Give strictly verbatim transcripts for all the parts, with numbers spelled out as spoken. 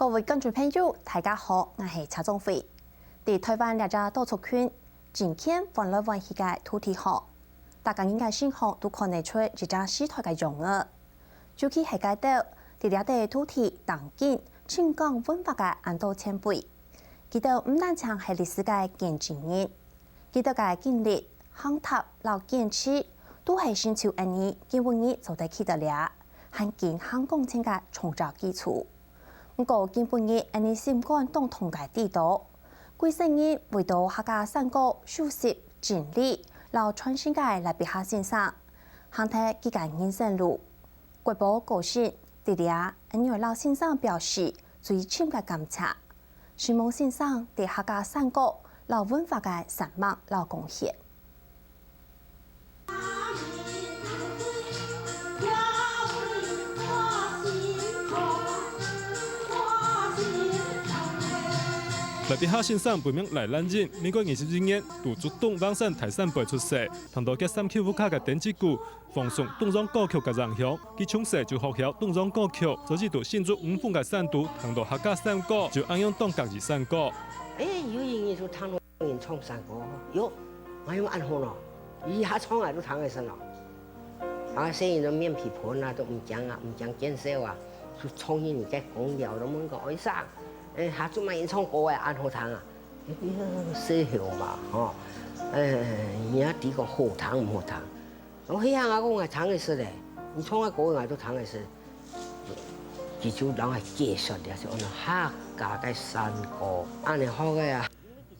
各位觀眾朋友，大家好，𠊎係車宗輝。在臺灣這隻島嶼群，真近換來換去个土地項，大家人个身項都看得出一隻時代个樣仔。尤其係該兜在這塊土地當今深耕文化个恁多前輩，佢兜毋單淨係歷史个見證人，佢兜个經歷、行踏摎堅持，都係成就𫣆俚今晡日做得企到這，還健康向前个重要基礎。 毋過今晡日𫣆俚心肝當痛个知著，幾十年為著客家山歌收集、整理摎傳承个賴必夏先生，行忒佢个人生路。國寶歌星在這，𫣆俚愛摎先生表示最深个感謝，承蒙先生在客家山歌摎文化个散漫摎貢獻。 賴必夏先生本名賴蘭英，民國二十一年，佇竹東橫山大山背出世，聽著佢三舅父家个丁姊姑，放送東洋歌曲个影響，佢從細就學曉東洋歌曲，所以佇新竹五峰个山肚聽著客家山歌，就恁樣當合意山歌。欸，有一日就聽著 人唱山歌，喲，𠊎仰恁好咯，佢下唱𠊎都聽會識咯。啊，細人仔面皮薄啊，都毋驚啊，毋驚見笑啊，就唱起人个歌謠，都問講：「哎，生，欸，下晝麼人唱歌仔恁好聽啊？」欸，細猴嘛，吼，欸，你也知講好聽毋好聽。 哦，係啊，𠊎講𠊎聽會識咧，你唱个歌𠊎都聽會識。佢就摎𠊎解說了，就安到客家个山歌，恁樣學个啊。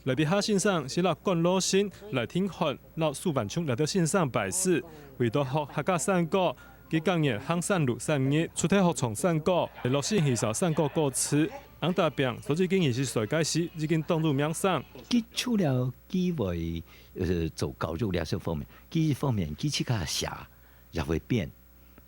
賴必夏先生係摎管樂星、賴廷漢摎蘇萬松兩兜先生拜師，為著學客家山歌，佢逐年行山路三日，除忒學唱山歌，還落心去搜山歌歌詞。 翁達炳，所以佢二十歲該時已經當有名聲。佢除了佢會，呃，做教育這兜方面，佢方面佢自家寫也會編，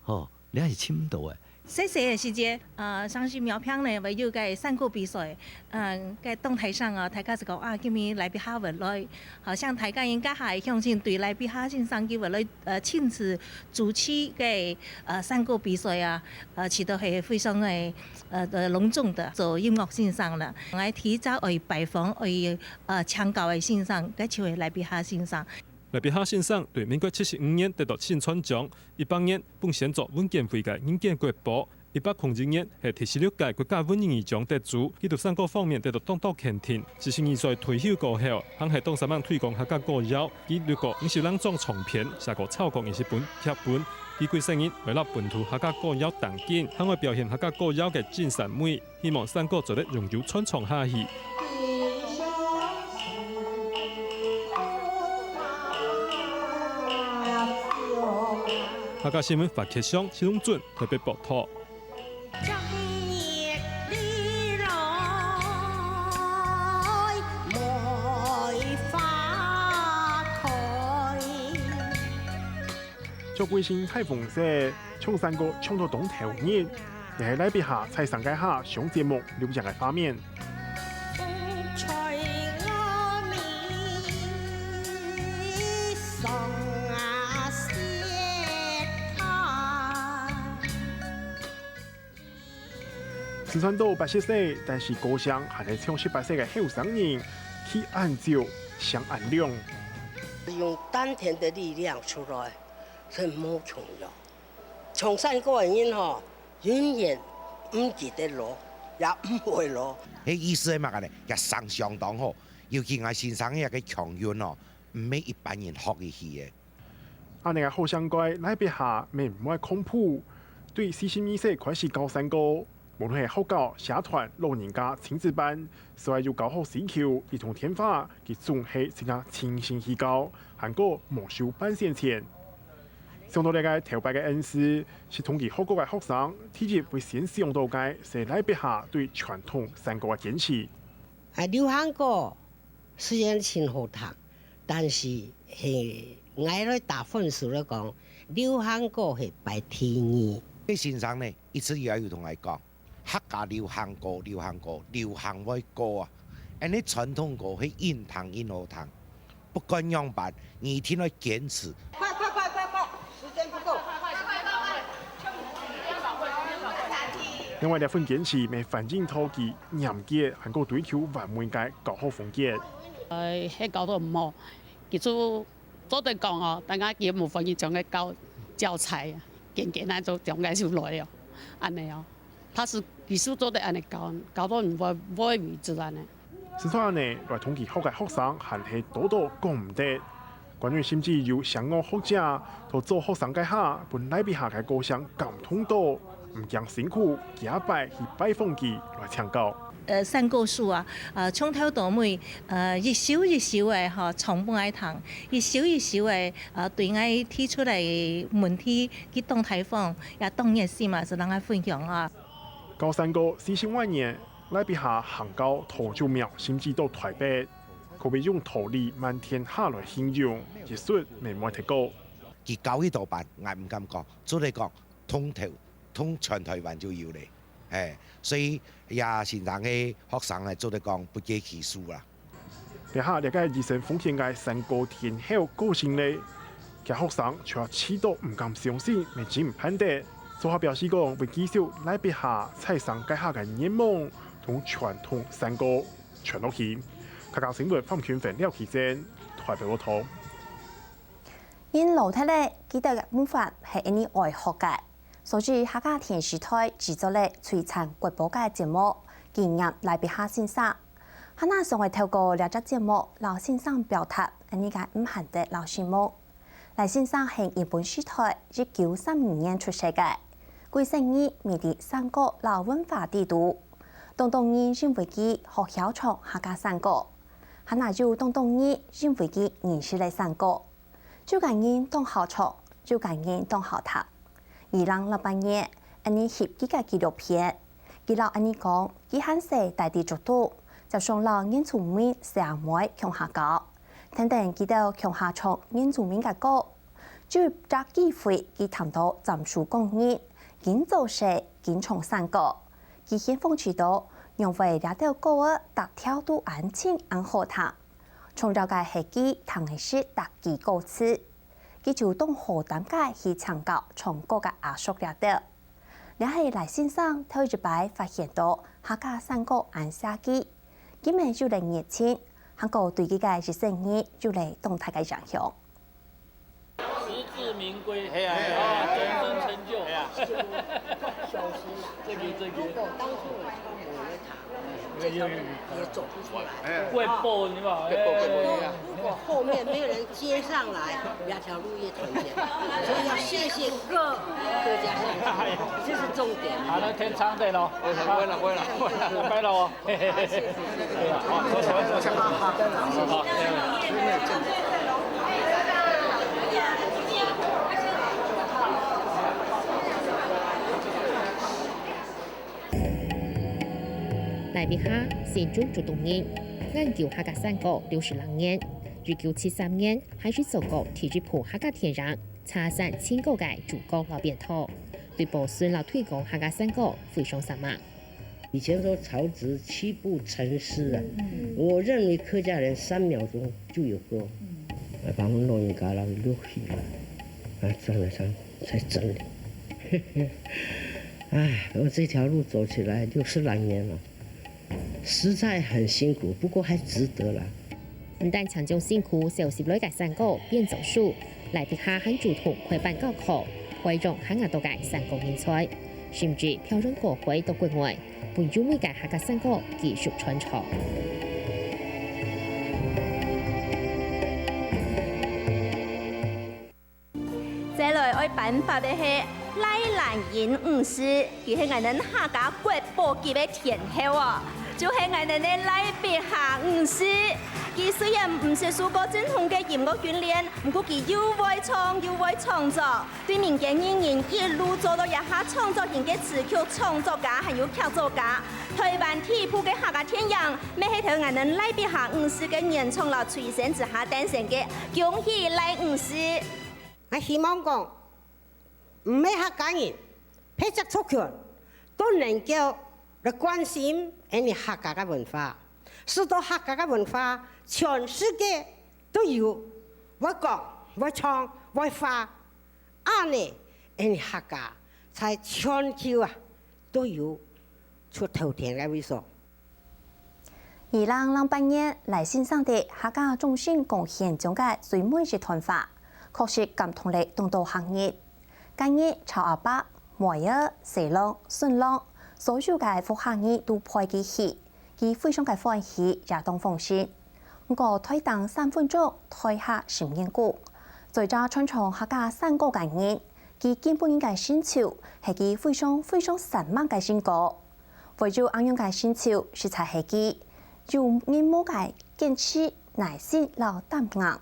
吼，這係尋著个。細細个時節，呃，上去苗坪呢，會有个山歌比賽，嗯，該當台上啊，大家就講啊，今日賴必夏會來，好像大家應該還相信對賴必夏先生佢會來，呃，親自主持个，呃，山歌比賽啊，呃，其實係非常个，呃，呃，隆重的，做音樂先生了。𠊎提早愛拜訪，愛，呃，請教个先生，該就係賴必夏先生。賴必夏先生對民國七十五年得著新川獎，一百年分先祖文建會个人間國寶，一百空一年係第十六屆國家文人獎得主，佢在山歌方面得著當多肯定。四十二歲退休過後，還係當煞猛推廣客家歌謠，佢錄過五十零張唱片，寫過超過二十本劇本。佢歸世人為了本土客家歌謠當今，還愛表現客家歌謠个真善美。 希望山歌做得永久傳唱下去。客家新聞發掘箱，徐龍俊台北報導。 著背心大紅色，唱山歌唱到當投入，這係賴必夏在生該下上節目留下个畫面。就算到八十歲，但是歌聲還係像十八歲个後生人，氣恁足，聲恁亮。用丹田的力量出來，係無共樣。唱山歌个人吼，永遠毋記得老，也毋會老。該意思係麼个呢？佢聲相當好，尤其𠊎先生个腔韻哦，毋係一般人學得起个。 恁樣个好聲歌，賴必夏乜毋會䟘步。對四十二歲開始教山歌，無論係學校、社團、老人家、親子班，所有教學需求，一通電話，佢總係自家親身去教，還過無收半仙錢。想到這個頭擺个恩師，係同佢學過个學生，第一會先想到个係賴必夏對傳統山歌个堅持。啊，流行歌 雖然盡好聽，但是係𠊎來打分數來講，流行歌係排第二。該先生呢，一直也有同𠊎講，客家流行歌，流行歌，流行會過啊。恁呢傳統歌係越聽越好聽，不管仰般，你一定愛堅持。快快快快快，時間不夠。另外，這份堅持乜反映到佢嚴格還過追求完美个教學風格。呃，係教到毋好，其實做得講哦，大家佢無歡喜將个教教材啊，簡簡單就將个就來哦，安尼哦。他是技術做得安尼教，教到你會會為止安尼。 實在呢，來同佢學个學生還係多到講毋得。官員甚至有聲樂學者，到做學生該下，分賴碧霞个歌聲感動到，毋驚辛苦，幾下擺去拜訪佢來請教。呃，山歌手啊，呃，從頭到尾，呃，一首一首个吼，唱分𠊎聽，一首一首个，呃，對𠊎提出來个問題，佢當大方，也當熱心嘛，就同𠊎分享啊。教山歌四十外年， 賴碧霞行到桃竹苗，甚至到臺北，可謂用桃李滿天下來形容，一時無忒過。佢教幾多班，𠊎毋敢講，做得講，通頭，通全臺灣就有咧。哎，所以也先生个學生呢，做得講不計其數啦。 這下這个一身風塵个山歌天后過身咧，厥學生就係試著毋敢相信，乜真毋盼得。做下表示講，會繼續賴碧霞在生該下个願望，同傳統山歌傳落去。客家新聞范群芬、廖啟珍，臺北報導。人老忒咧，記得个部分係恁呢愛學个，所以客家電視台製作了璀璨國寶个節目，紀念賴碧霞先生。 還那想愛透過這隻節目，摎先生表達，恁呢个毋盼得摎承蒙。賴先生係日本時代一九三二年出世个，歸生日乜在山歌摎文化裡肚。當多人因為佢學曉唱客家山歌，還那有當多人因為佢認識了山歌。 有个人當好唱，有个人當好聽。二零零八年，𠊎等翕佢个紀錄片，佢摎𠊎等講，佢還細戴在竹東，就常摎原住民細阿妹共下搞，跈等佢兜共下唱原住民个歌。有一隻機會，佢聽到斬樹工人緊做事緊唱山歌，佢興奮知道，仰會這兜歌仔逐條都恁清恁好聽。 重要个係佢聽个識逐句歌詞，佢就當好膽个去請教唱歌个阿叔這兜。這係賴先生頭一擺發現到客家山歌恁寫句，今晡日有了熱情，還過對佢个一生人有了當大个影響。 實至名歸，嘿啊，嘿啊，啊，人生成就。嘿啊。這個，這個。如果當初我唱母語堂，這條路也走不出來。哎呀。國寶，你看，國寶，國寶，哎。如果後面沒有人接上來，這條路也斷掉。所以要謝謝各，各家鄉親，這是重點。好，來聽唱的咯。不會了，不會了，不會了。拜了哦。 賴碧霞，新竹竹東人，研究客家山歌六十零年，一九七三年開始做過第一部客家電影《茶山情歌》个主角摎編導，對保存摎推廣客家山歌非常煞猛。 以前說曹植七步成詩啊，嗯。我認為客家人三秒鐘就有歌。嗯。把我們老人家那個錄取了，啊，轉了上才整理。哎，我這條路走起來六十來年了，實在很辛苦，不過還值得啦。 毋單淨將辛苦收集來个山歌變做書，賴碧霞還主動開班教課，培養還較多个山歌人才，甚至標準歌會到國外，分優美个客家山歌繼續傳唱。 再來愛頒發个係賴蘭英女士，佢係𠊎等客家國寶級个天后哦，就係𠊎等个賴碧霞女士。佢雖然毋識受過正統个音樂訓練，毋過佢又會唱又會創作，對民間藝人一路做到這下創作型个詞曲創作家，還有劇作家。臺灣第一部个客家電影，乜係在𠊎等賴碧霞女士个原創摎催生之下誕生个，恭喜賴女士！ 𠊎希望講，毋係客家人，別隻族群都能夠來關心𠊎等客家个文化，使到客家个文化全世界都有，會講、會唱、會畫。恁呢，𠊎等客家在全球啊，都有出頭天个位所。二零零八年，賴先生在客家中心貢獻獎个最尾一段話，確實感動了當多客人。該日，曹阿伯、妹仔、婿郎、孫郎，所有个屋下人都陪佢去，佢非常个歡喜，也當放心。毋過台頂三分鐘，台下十年功。做隻傳唱客家山歌个人，佢今晡日个成就，係佢非常非常煞猛个成果。 會有恁樣个成就，實在係佢有人無个堅持、耐心摎膽硬。二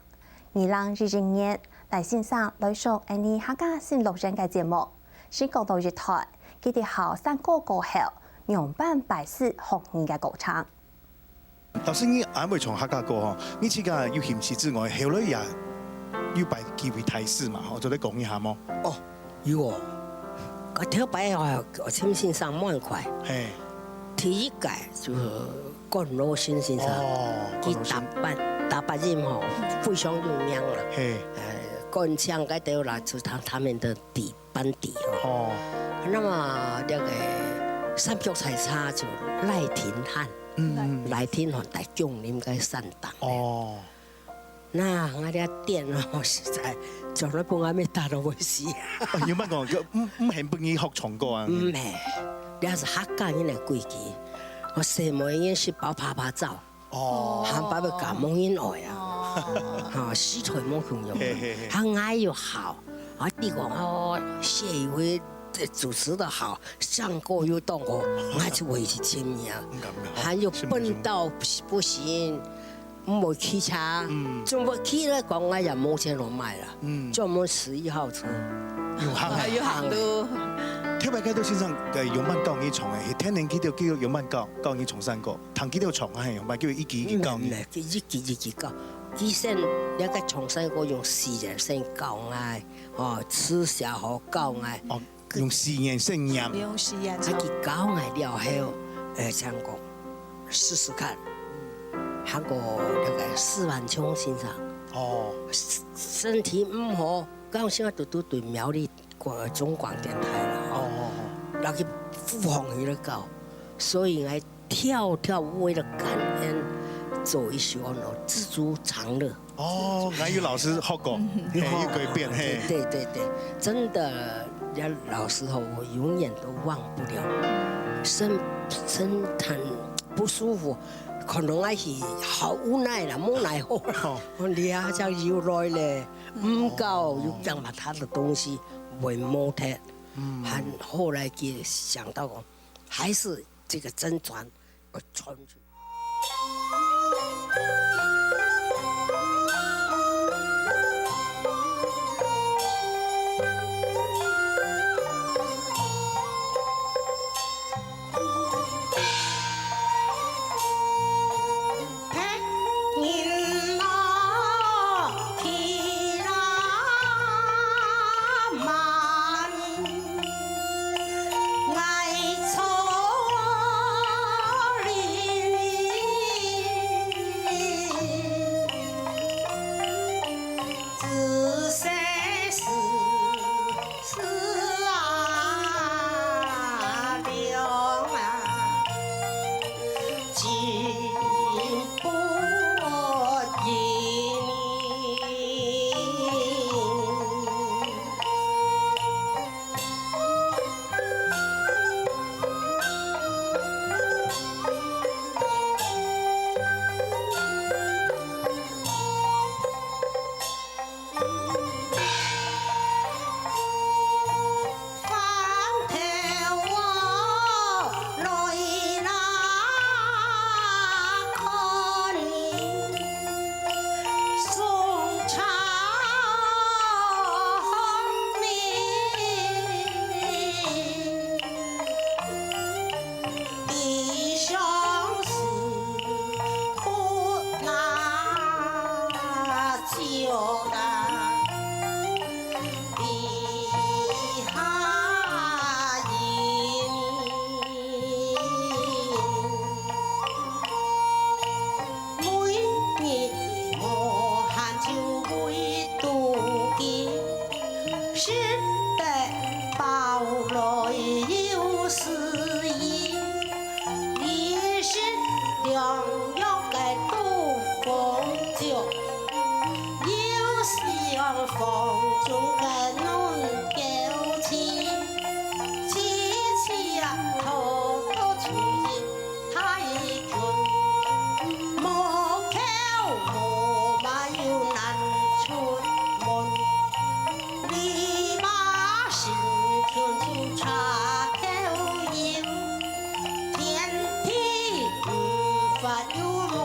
零二一年，賴先生來上𫣆俚客家新樂園个節目，先講到一段，佢在後生歌過後，仰般拜師學藝个過程。老師，你恁會唱客家歌吼，你自家有興趣之外，後來也有擺機會大師嘛，吼，做得講一下無？哦， 有哦，𠊎頭擺哦，𠊎尋先生蠻快。嘿。第一屆就係冠羅新先生，哦，佢打扮，打扮音吼，非常有名啦。嘿。呃，冠腔該兜啦，就他，他們的底，班底哦。哦。那麼那個三腳採茶就賴廷漢，嗯，嗯。賴廷漢在芎林个山頂。哦。 那𠊎這店哦，實在從來分𠊎乜打到會死啊。哦，有麼講，就毋，毋肯分你學唱歌啊？毋係，這係客家人个規矩。𠊎細妹已經食飽趴趴走，哦。下擺要嫁無人愛啊。哦。哈，死退無共樣。嘿，嘿，嘿。還𠊎又好，啊，你講哦，謝宇輝主持得好，唱歌又當好，𠊎就會去聽你啊。毋敢，毋敢。還有笨到不行。 毋會騎車，嗯。總會騎來講，𠊎也無錢好買啦，嗯。專門十一號車。有行啊。有行路。頭擺該兜先生，呃，仰般教你唱个，係天天佢兜，佢兜仰般教，教你唱山歌，聽佢兜唱，還係仰般，叫一句一句教你？毋係，一句一句教。其實，這個唱山歌用四縣聲教𠊎，哦，詞寫好教𠊎。哦， 用四縣聲唸。用四縣唱。啊，佢教𠊎了後，呃，想講試試看。還過那個施萬秋先生，哦。身，身體毋好，剛好拄拄對苗栗廣，中廣電台啦，哦。哦，哦，哦。然後佢復航去了教，所以𠊎 跳跳舞為了感恩，做一首那種知足常樂。哦，𠊎有老師學過，嘿，有改編，嘿。對，對，對，對，真的，人家老師吼，我永遠都忘不了。身，身體不舒服，可能還是好無奈啦，無奈何啦。哦。我這下又來咧，毋過又講嘛，他的東西會無忒。嗯。還後來就想到講，還是 這個真傳，呃，傳承。涼涼个東風吹，又像風中个嫩鳥情，萋萋啊，偷偷吹入大衣裙，無口無面又難出門。 你媽心中就差口油，天地無法又無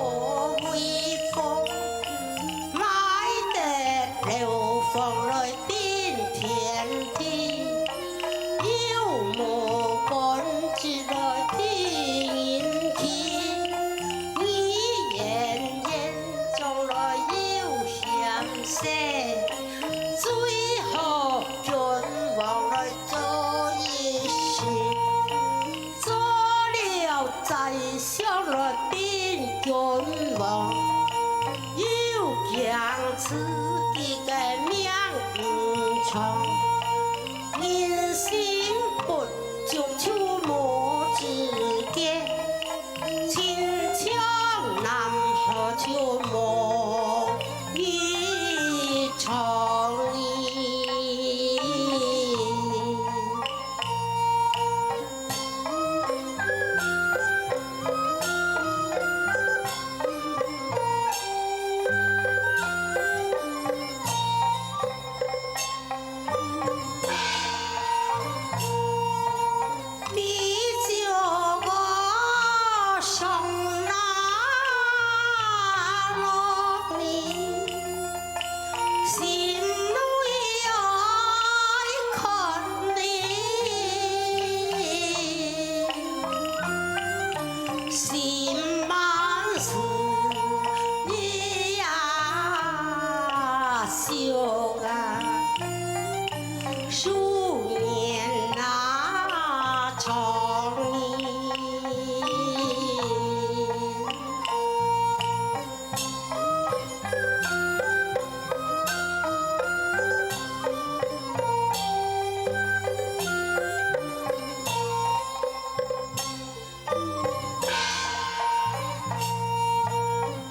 威風，買得樓房來頂天地，又無本事來頂人氣，你遠遠將來又嫌細。 最好君王來做一時，做了宰相來頂君王，又驚自己个命毋長，人心不足就無知覺。 親像南河就無魚腸哩。心满是你呀，想啊，思念啊，长夜。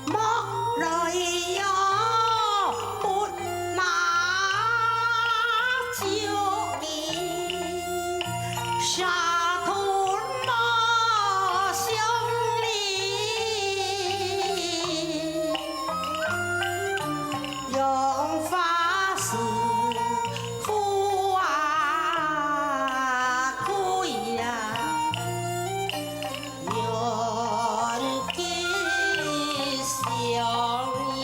莫來呀，不拿酒杯，沙吞莫相离。 杨花似富啊贵呀，远近相依。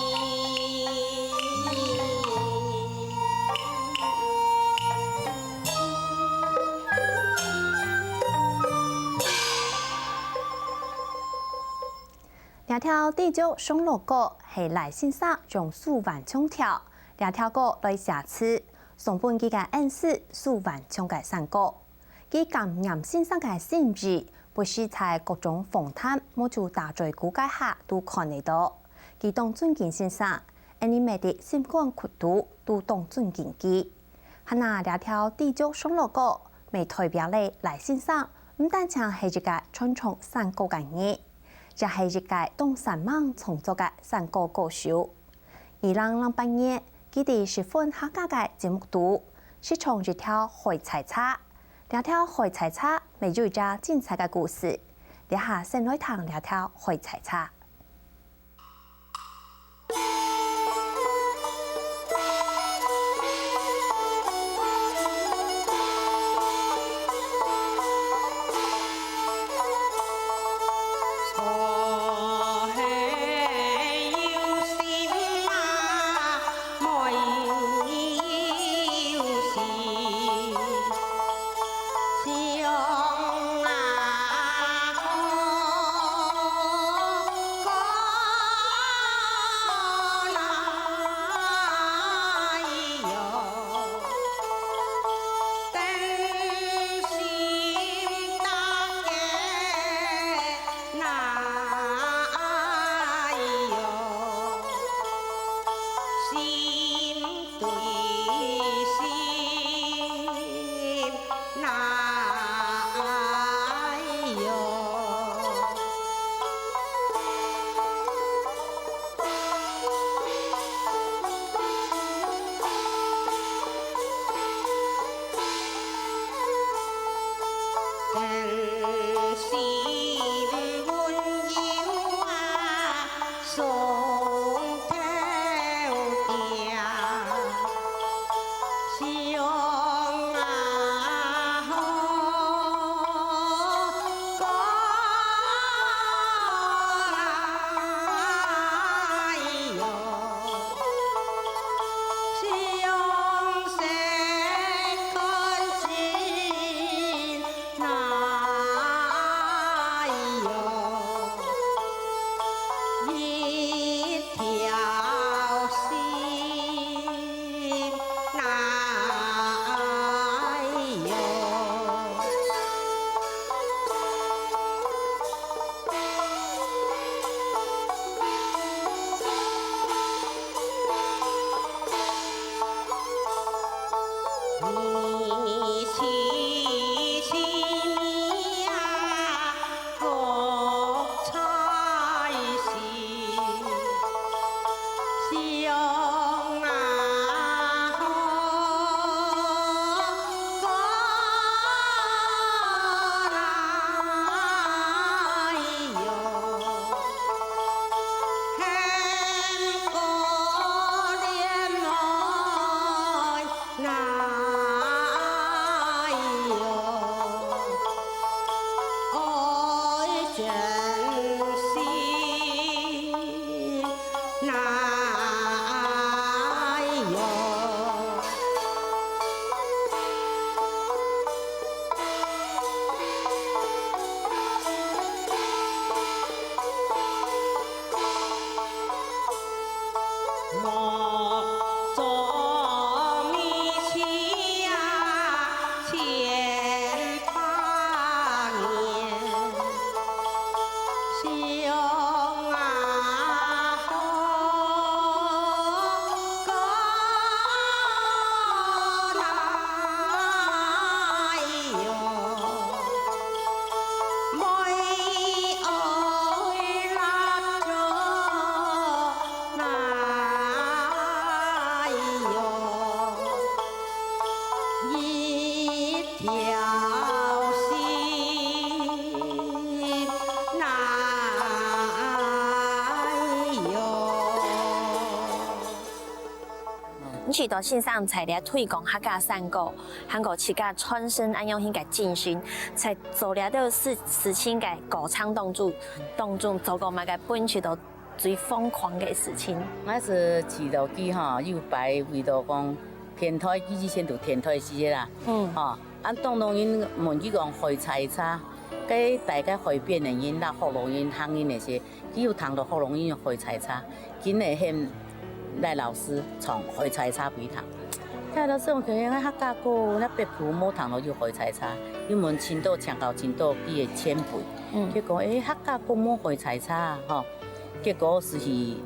這條地腳上路歌係賴先生將手挽唱調，這條歌來寫詞，送分佢个恩師手挽唱个山歌。佢感念先生个心意，不時在各種訪談、無就打嘴鼓該下都看得到。佢當尊敬先生，恩俚乜在心肝窟肚都當尊敬佢。 還拿這條地腳上路歌，乜代表了賴先生毋單淨係一個傳唱山歌个人，也係一個當生猛創作个山歌歌手。二零零八年，佢在十分客家个節目肚，試唱一條海採茶。這條海採茶乜有一隻精彩个故事，這下先來聽這條海採茶。啊，松头调，相啊好，歌来哟。 相识看尽哪有一条心哪有。 你去去你呀，各采西。 相啊好，歌来哟。恨过怜爱哪有？爱真心 哪有？ 你知道先生在這推廣客家山歌，還過自家傳承恁樣形个精神，在做這兜事事情个過程當中，當中做過麼个分你知道最瘋狂个事情？𠊎係試著佢吼，有擺為著講天台，佢以前讀天台時節啦，嗯，吼，恁當多人問佢講開採茶，該大家海邊个人啦，學老人、行人个時，佢有聽著學老人開採茶，緊來喊賴老師唱開採茶分佢聽。賴老師講，佢个客家歌，該別府無聽著有開採茶，佢問盡多，請教盡多佢个前輩，嗯，結果，誒，客家歌無開採茶啊，吼。 結果係去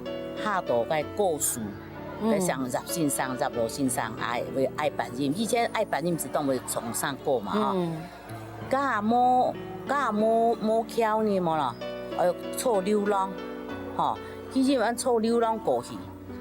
下到該高樹，嗯，該像葉先生、葉老先生，愛，會愛扮演。以前愛扮演毋係當會唱山歌嘛，吼。嗯。該無，該無，無橋呢，無啦，愛坐流浪，吼。佢就恁坐流浪過去，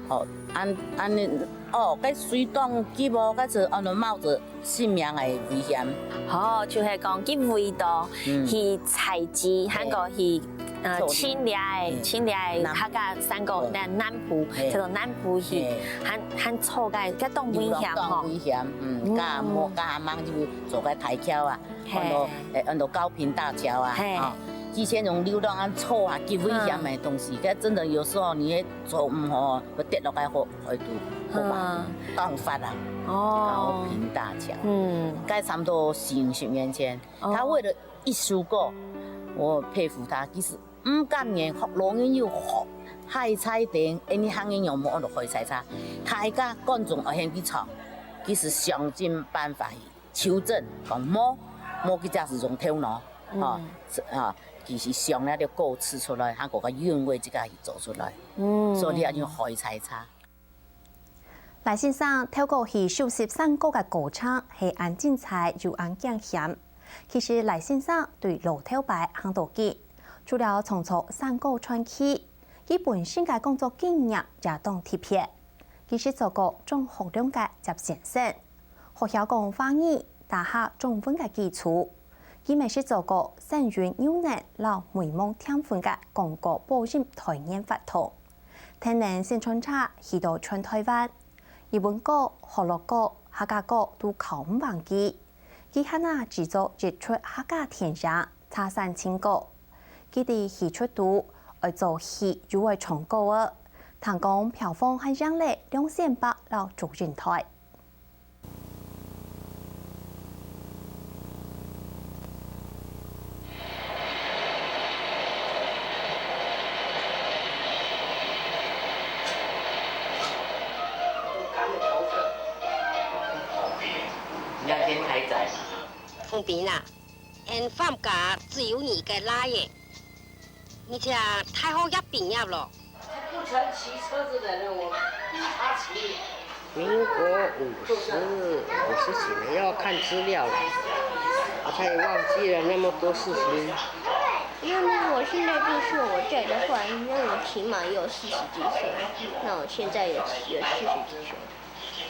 吼，恁，恁呢，哦，該水當急哦，該係安到冒著 性命个危險。哦，就係講佢為著，嗯，去採集，還過去，呃，做，清理个，嗯，清理个南，客家山歌，嗯，南，南部，嘿，叫做南部去，嘿，還，還坐該，該當危險吼。當危險，嗯，嗯。該無，該還吂就坐該大橋啊，嘿，安到，誒，安到高屏大橋啊，嘿，哦，以前用流浪恁坐啊，極危險个東西，嗯，該真的有時候你坐毋好，會跌落該河，河肚，河嘛，嗯，當發啊，哦，高屏大橋。 嗯，該差不多四五十年前，哦，他為了一首歌，我佩服他，其實毋甘願，學老人又學，海菜丁，恁呢行人又無安到開採茶，大家觀眾愛喊佢唱，佢係想盡辦法去求證，講無，無佢就係用頭腦，嗯，吼，啊，佢係想那個歌詞出來，還過個韻味自家去做出來，嗯，所以佢就開採茶。 賴先生透過去收集山歌个過程係恁精彩又恁驚險。其實賴先生對老頭擺行到今，除了創作山歌傳奇，佢本身个工作經驗也當特別。佢係做過張學良个接線生，學曉講華語，打下中文个基礎。佢乜識做過山雲牛奶摎美夢澱粉个廣告保證代言活動，跈等宣傳車去到全臺灣。日本糕、河洛糕、客家糕都靠毋橫佢。佢還啊製作一出客家電影《茶山情歌》，佢在戲齣肚愛做戲又愛唱歌仔，聽講票房還贏了梁山伯摎祝英台。 你要先開展。通平啊，俺范家只有你个倈仔，你這大學也畢業了。他不曾騎車子的人，我逼他騎。民国五十、五十幾年，要看資料了。啊，他也忘记了那么多事情。因为我现在就说我在的话，因为我起码也有四十几岁，那我现在有有四十几岁。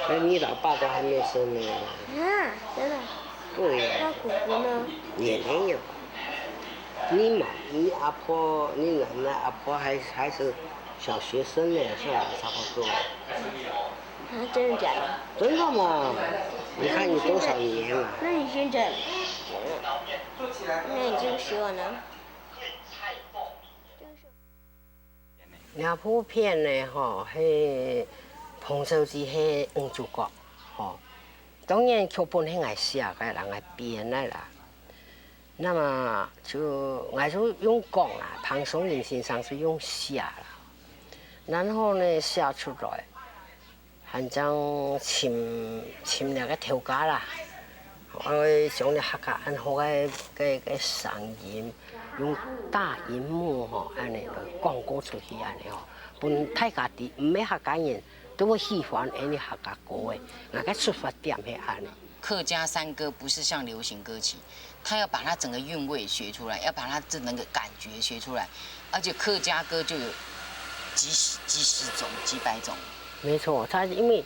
那你老爸都还没生呢。啊，真的？对呀。那姑姑呢？也没有。你嘛，你阿婆，你奶奶、阿婆还，还是小学生呢，是吧？差不多。啊，真的假的？真的嘛。你看你多少年了？那你现在，那你这个希望呢？ 若普遍呢，吼，係彭紹基係女主角，吼。當然劇本係𠊎寫个啦，𠊎編个啦。那麼就𠊎就用講啦，彭松齡先生就用寫啦。然後呢，寫出來， 還正尋，尋這个頭家啦，愛將這客家恁好个，个，个聲音，用大螢幕吼，恁呢來廣告出去恁呢吼，分大家知，毋係客家人都會喜歡恁呢客家歌仔。𠊎个出發點係恁呢。客家山歌不是像流行歌曲，他要把它整个韻味学出来，要把它这整个感觉学出来，而且客家歌就有几十、几十种、几百种。没错，他因为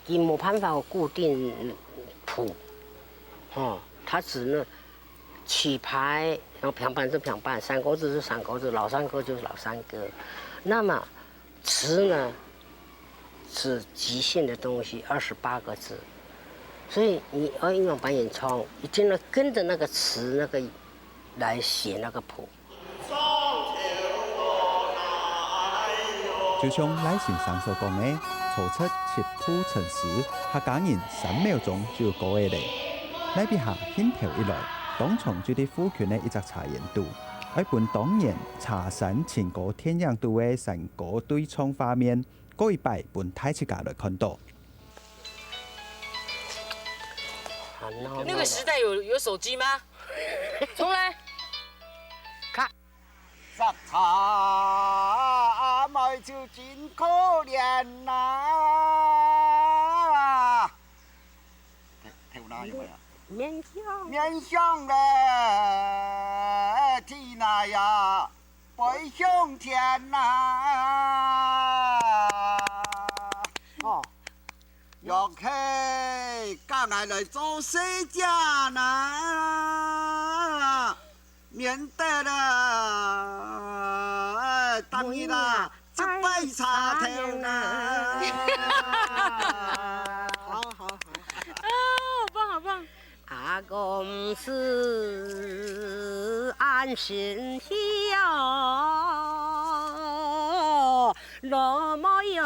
佢没办法有固定谱，哦，他只能曲牌，然后平板就平板，山歌子就山歌子，老山歌就是老山歌。那么词呢，是即兴的东西，二十八个字，所以你要用白演唱，一定要跟着那个词那个来写那个谱。 就像賴先生所講个，初出七步成詩，客家人三秒鐘就過个咧。這筆下興頭一來，當場就在附近个一隻茶園肚，愛分當年茶山情歌電影肚个山歌對唱畫面，過一擺分大自家來看到。那个时代有，有手机吗？重来。 摘茶妹就真可憐呐。頭那有沒有？面向。面向嘞，天那呀，背向天呐。哦，若係，該𠊎來做細姐呐。 免得啦，哎，當日啦，這擺茶頭啦。好，好，好。啊，好棒，好棒。阿公是安心去哦，老妹哟，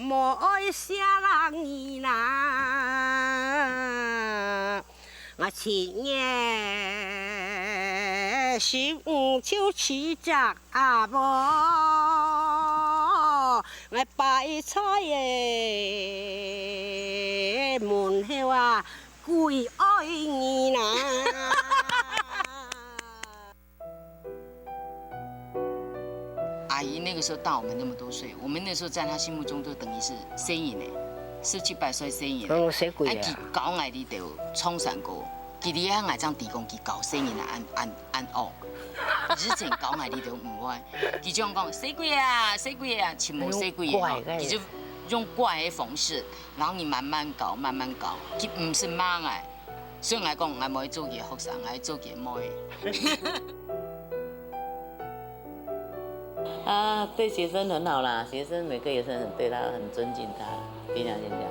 莫愛想人啦。 𠊎七月十五就娶隻阿婆，𠊎擺在門口啊，跪愛你啦。 阿姨那个时候大我们那么多岁，我们那时候在她心目中都等于是細人仔，十七八岁細人仔。嗯，細鬼啊。哎，佢教𠊎這兜唱山歌，佢這下𠊎正知講佢教細人仔恁，恁，恁惡。以前教𠊎這兜毋會，佢就講細鬼啊，細鬼啊，全部細鬼啊，用怪个。佢就用怪的方式，然后你慢慢教，慢慢教，佢毋係罵𠊎。所以𠊎講，𠊎毋會做佢个學生，𠊎做佢个妹。啊，對學生很好啦，學生每個也是很對他，很尊敬他，非常欣賞。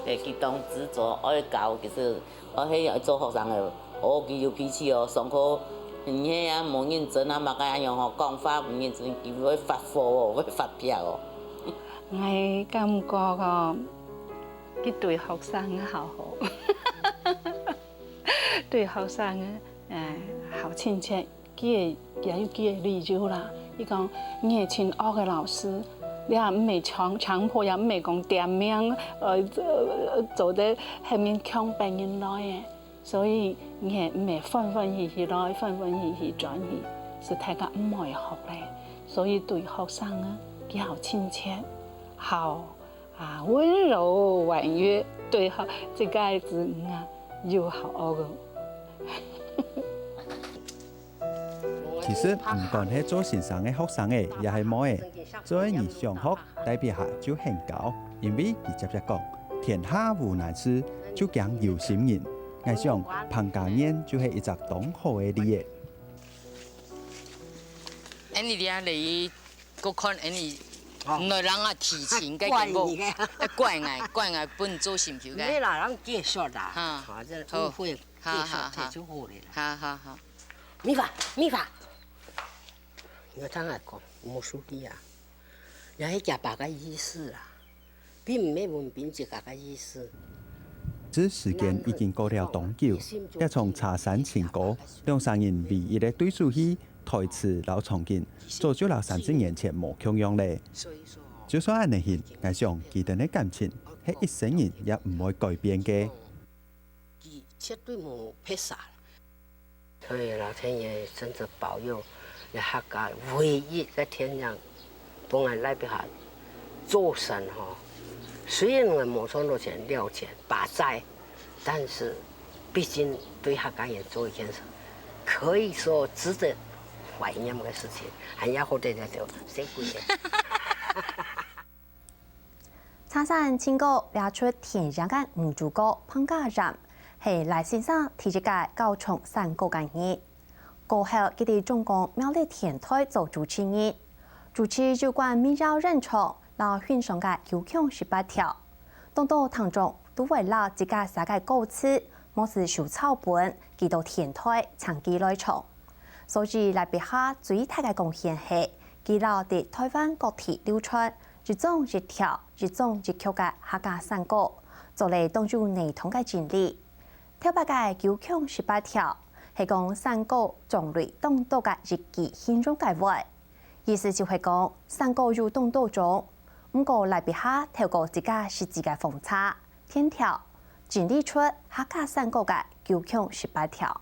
對，佢當執著，愛教，其實，哦，嘿，愛做學生个，哦，佢有脾氣哦，上課，你嘿啊，無認真啊，麼个恁樣吼，講話無認真，佢會發火哦，會發飆哦。𠊎感覺吼，佢對學生好好。 對學生个，呃，好親切，佢个也有佢个理由啦。佢講，你係盡惡个老師，你也毋係強，強迫，也毋係講點名，呃，做，做得後面強迫人來个。所以你係毋係歡歡喜喜來，歡歡喜喜轉去，係大家毋會學咧。所以對學生个，佢好親切，好 啊，溫柔婉約，對吼，這個子女啊，有好學哦。其實，毋管係做先生个學生仔，也係妹仔，只要你想學，台北下就肯教，因為佢輒輒講，天下無難事，就驚有心人。𠊎想，彭家園就係一隻當好个例仔。恁樣你啊，你 過看恁樣，哦。毋來人啊，提醒个結果，怪你个。哎，怪𠊎，怪𠊎分做心臼个。你啦，人繼續啦，哈。反正好，誤會繼續，好，好，好。這就好了啦。好，好，好。米法，米法，你聽𠊎講，無輸你啊，也係假把个意思啦。 並毋係文憑資格个意思。這時間已經過了當久，也從茶山情歌，兩儕人唯一个對手戲，台詞摎場景，早就摎三十年前無共樣咧。就算恁樣形，𠊎想佢等个感情，係一生人也毋會改變个。 佢絕對無撇捒。所以老天爺真正保佑，這客家唯一个天亮，分𠊎來這下做神吼。雖然𠊎無賺到錢了錢，把債，但是畢竟對客家人做一件事，可以說值得懷念个事情，還要好得了就，辛苦了。 茶山情歌寫出田園个女主角彭家園，係賴先生第一個教唱山歌个人。過後，佢在中鋼苗栗電台做主持人，主持有關民謠演唱摎欣賞个九腔十八調。當多聽眾都會摎自家寫个歌詞，無就手抄本，寄到電台，請佢來唱。所以，來這下最大个貢獻係，佢摎在台灣各地流傳 一種一調、一種一曲个客家山歌，做了當有系統个整理。頭擺个九腔十八調，係講山歌種類當多个一句形容个話。意思就係講，山歌有當多種，毋過來這下透過自家實際个方差、天調，整理出客家山歌个九腔十八調。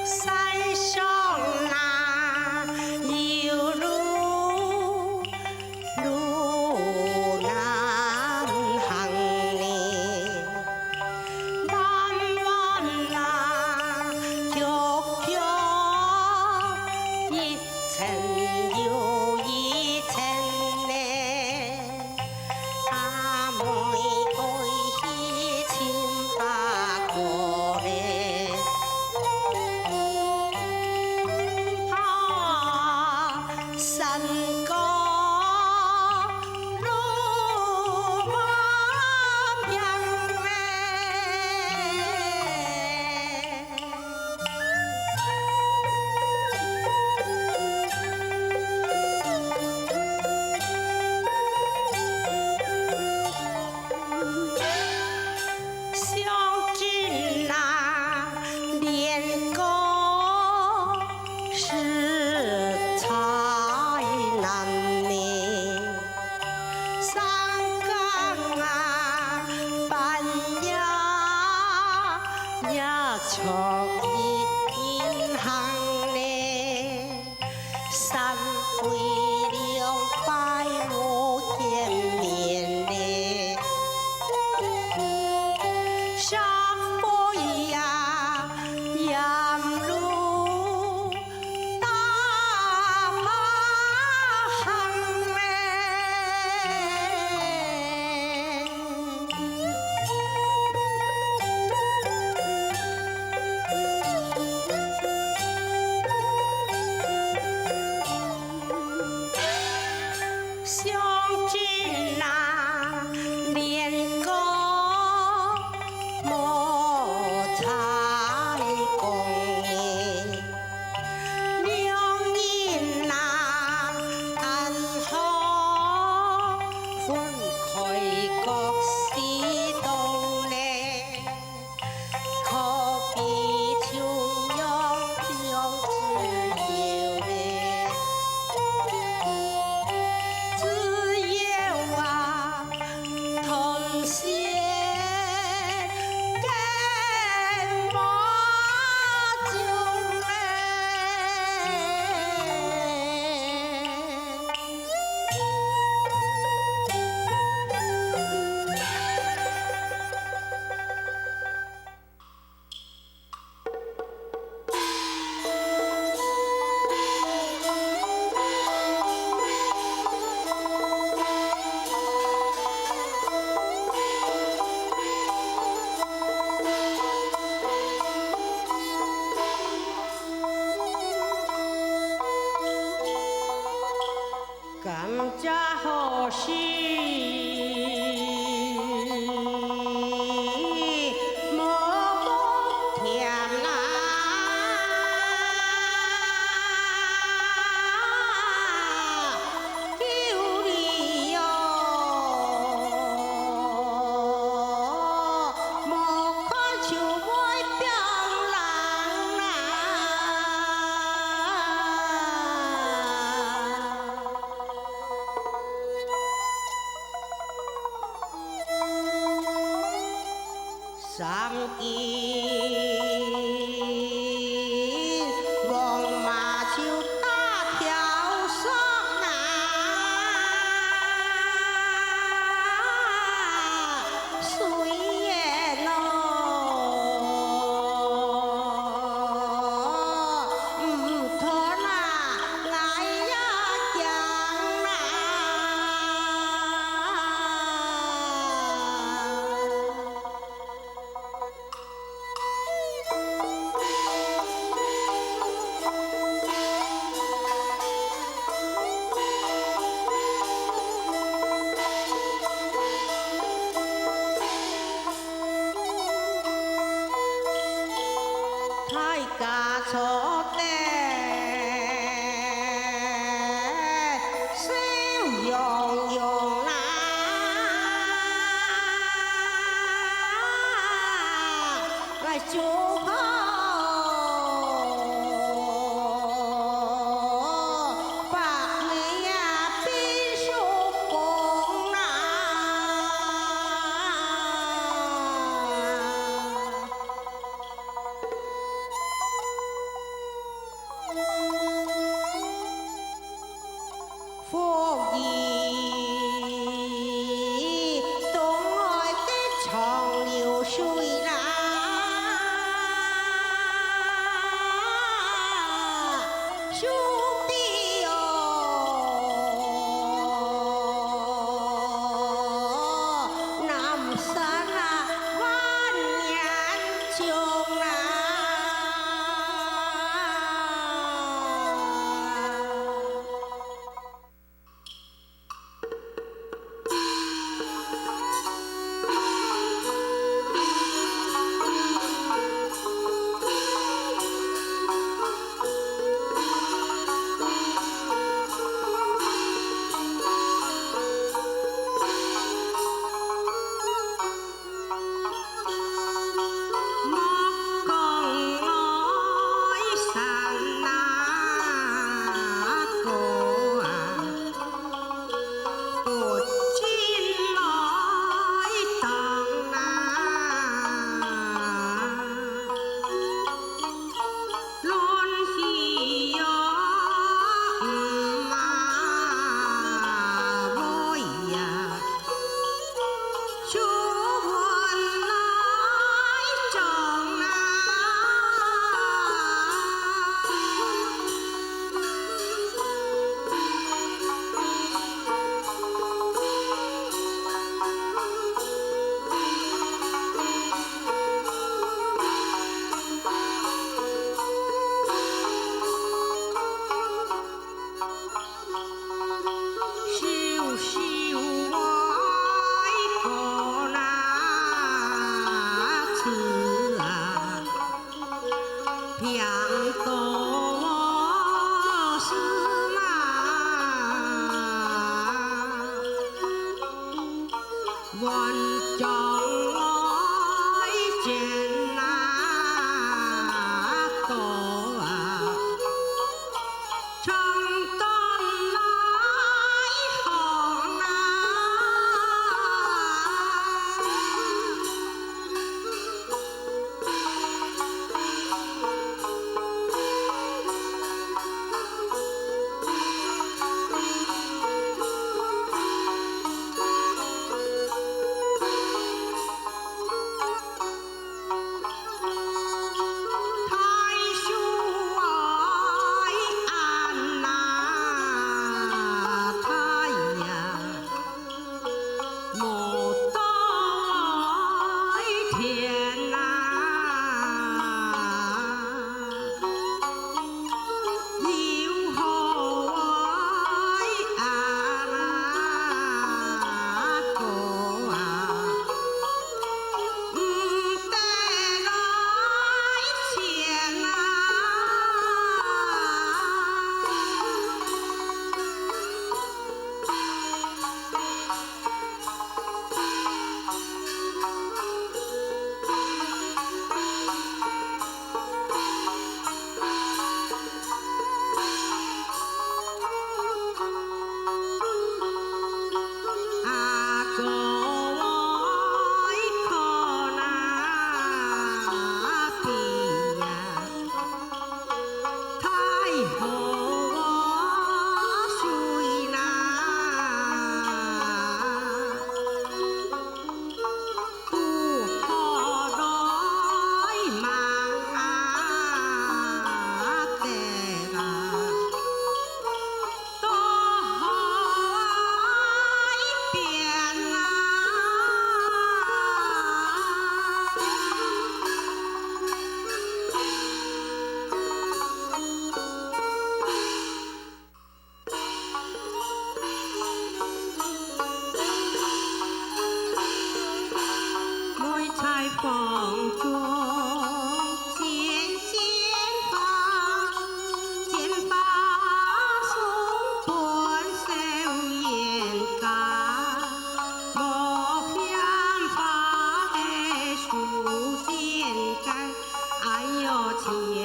山上哪有路，路難行呢。彎彎啊，曲曲，一好事，莫忘添啦。有理哟，莫看就會變人啦。 三更黃麻就打挑索啊，水煙哦，毋斷啊，𠊎也驚啊。 大家坐等，笑容容啦，來祝賀百年啊，必壽光啦。 福氣東來个長流水啦，壽比哦，南山啊，萬年 中啊。莫講來山啊高啊，不進來當啊。 亂去呀，毋嘛會呀，就換來種啊。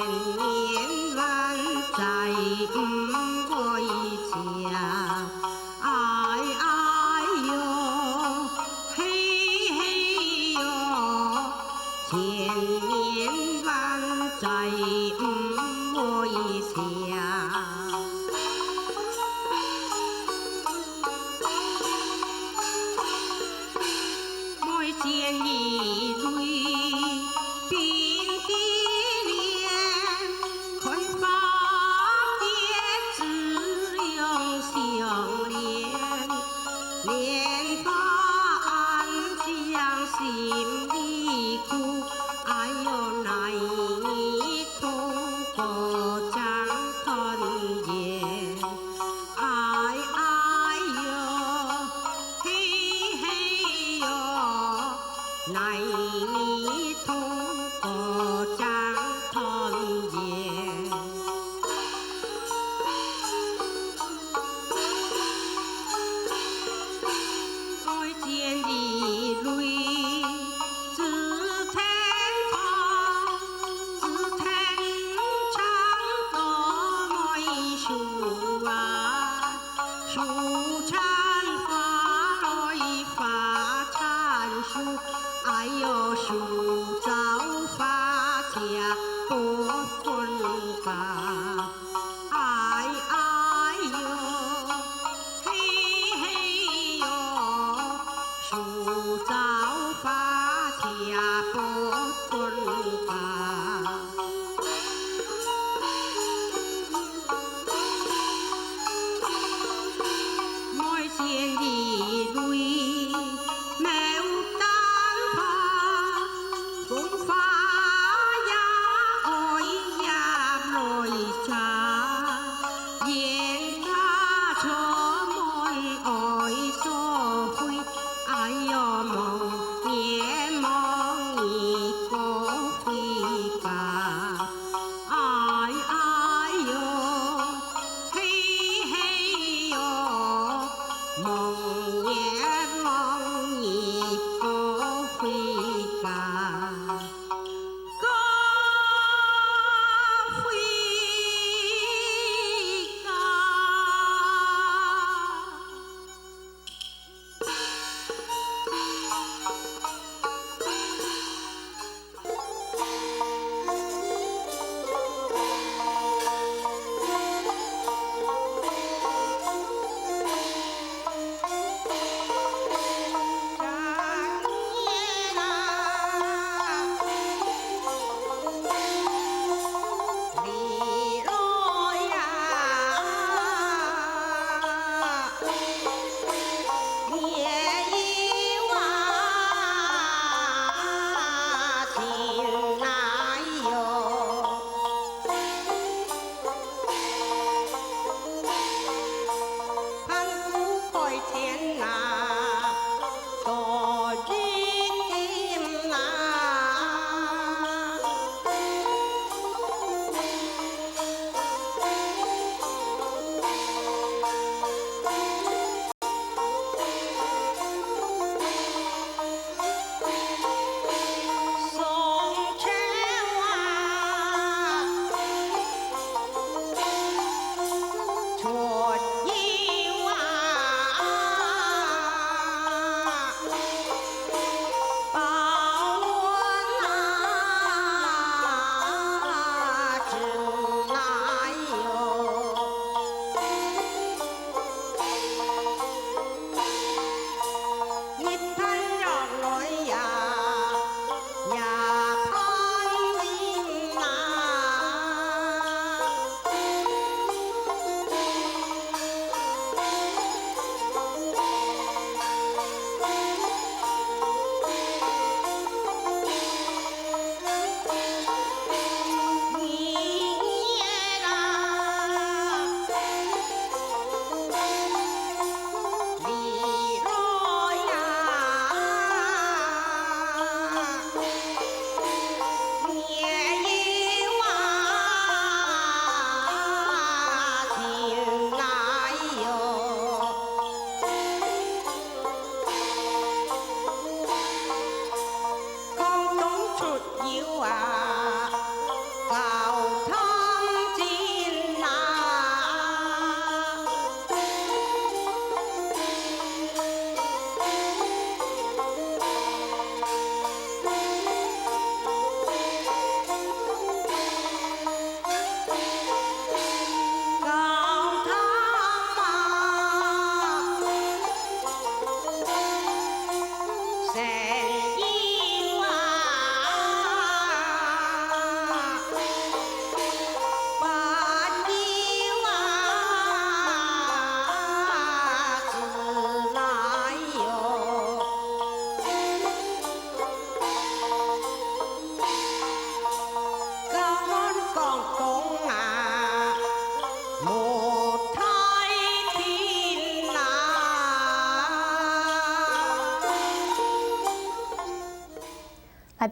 千年万载毋會謝。哎哎喲，嘿嘿喲，千年万載毋會謝。 每剪一蕊冰激莲，開花結子兩相連。蓮花暗香心裡苦，哎喲，哪日同哥正團圓。 哎哎喲，嘿嘿喲，哪日同哥正團圓。愛剪一蕊紫藤花，紫藤長到尾樹啊。 樹纏花來花纏樹，哎喲，樹造花謝不分家。哎哎喲，嘿嘿喲，樹造花謝不分家。 愛剪一蕊牡丹花，紅花也愛葉來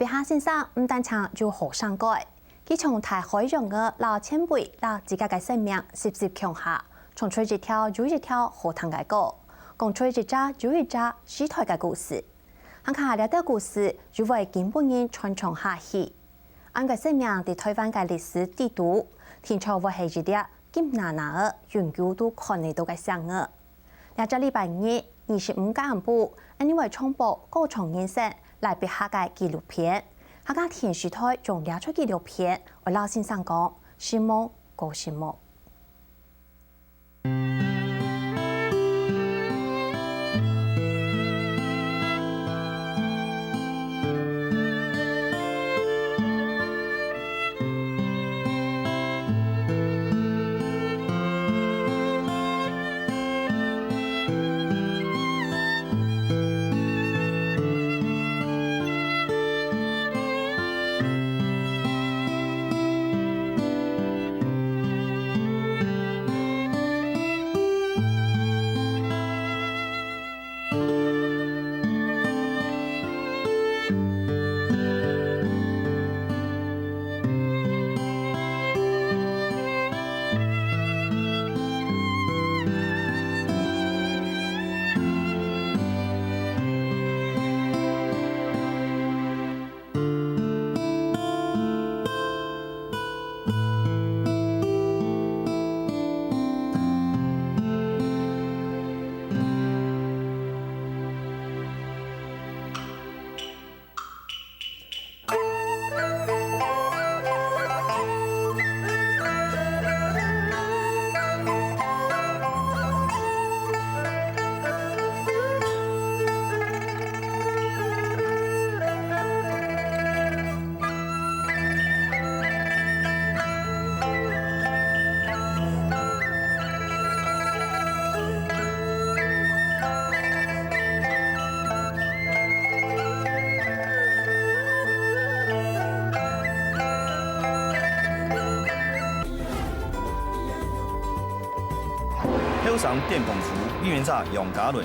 畢克先生毋單淨有好聲改，佢像大海洋仔摎前輩摎自家个生命息息共下，唱出一條又一條好聽个歌，講出一隻又一隻時代个故事。還下這兜故事又會經分人傳唱下去。 恁个生命在臺灣个歷史底肚，定著會係一粒金娜娜仔，永久都看得著个星仔。這隻禮拜日，二十五个暗晡，𫣆俚會重播《歌唱人生》，賴別克个紀錄片。客家電視臺將這齣紀錄片，愛摎先生講，承蒙，過承蒙。 後生電光虎，表演者楊嘉倫。